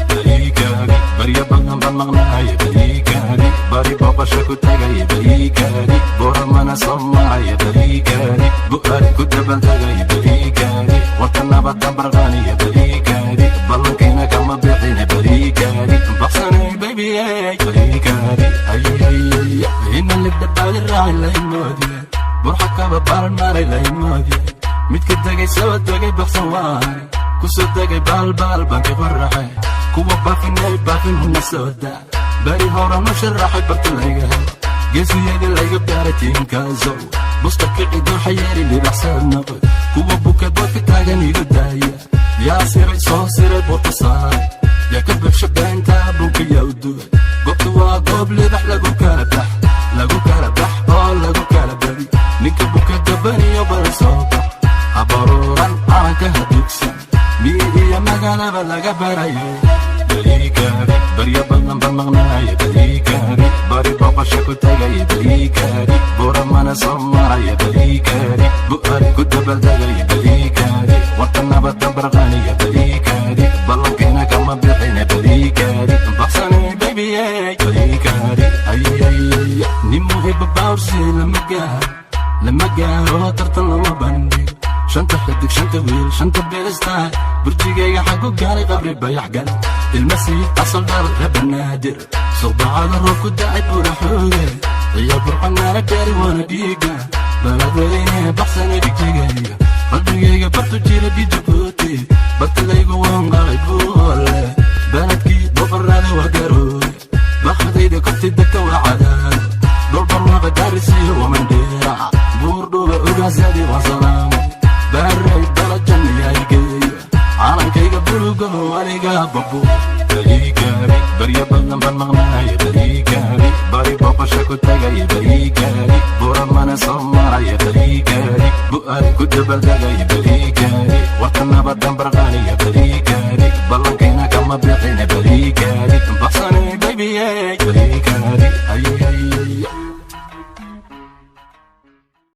Baliikaadi, barya badan baan maqnaaya. Baliikaadi, bari booqasho ku tagaya. Baliikaadi, Booramana soo maraya. Baliikaadi, Bu'aad ku dabaldegaya. Baliikaadi, warka nabadan barqaniya. Baliikaadi, ballankiina kama bixina. Baliikaadi, baqsanay baby. Baliikaadi, ina libdhabaadi raaci laymoodiye, burxa kaba baran maray laymoodiye, midka degay soo degay baxsan waay, kusoo degay baalbaal banki qoraxe, kuwa baafinay baafin huna soo daa, bari horanu sharaxay barta layga helo, geesiyada layga baaray tiinkaasow busta kici dooxa yeeri libaxsan noqod, kuwa buka boodka taagan igu daaya, yaa siray soo siray buurta saaray, yaa ka buxsho beenta bunkiya u duway. Goobta waa goob libax lagu kala bax, lagu kala bax oo lagu kala badi. Ninka buka gabaniyo bal soo bax, habaruuran calanka hadugsan, miyi iyo magaalaba laga barayo. Baliikaadi, barya badan baan maqnaaya. Baliikaadi, bari booqasho ku tagaya. Baliikaadi, Booramana soo maraya. Baliikaadi, Bu'aad ku dabaldegaya. Baliikaadi, warka nabadan barqaniya. Baliikaadi, ballankiina kama bixina. Baliikaadi, baxsanay baby. Baliikaadi, nin muhiba bawrsi lama gaaro, lama gaaro, tartan lama bandhigo. Shanta xidig, shanta wiil, shanta bilistaa, burjigayga xagu gaalay, qabri bayax gal, ilmasii asal dhal rebanaadir, suqbacada roob ku dacay, buura xooge iyo burcanaana gaari waana dhiiga baladweyne, baxsana dhigjigayga, qalbigayga bartu jira dhijabuuti, bartalaygu waan qalay buole, baladkii boqorada waa Garooye, baxdayda korti degta waa Cadaado, dhul barwaaqa Gaarisiyo Wamandheera, Buurdhuba ogaasyadii waan salaamay, baaray balajaniyaygeeyo, calankayga bulugaho aniga babu. Baliikaadi, barya badan baan maqnaaya. Baliikaadi, bari booqasho ku tagaya. Baliikaadi, Booramana soo maraya. Baliikaadi, Bu'aad ku dabaldegaya. Baliikaadi, warka nabadan barqaniya. Baliikaadi, ballankiina kama bixina.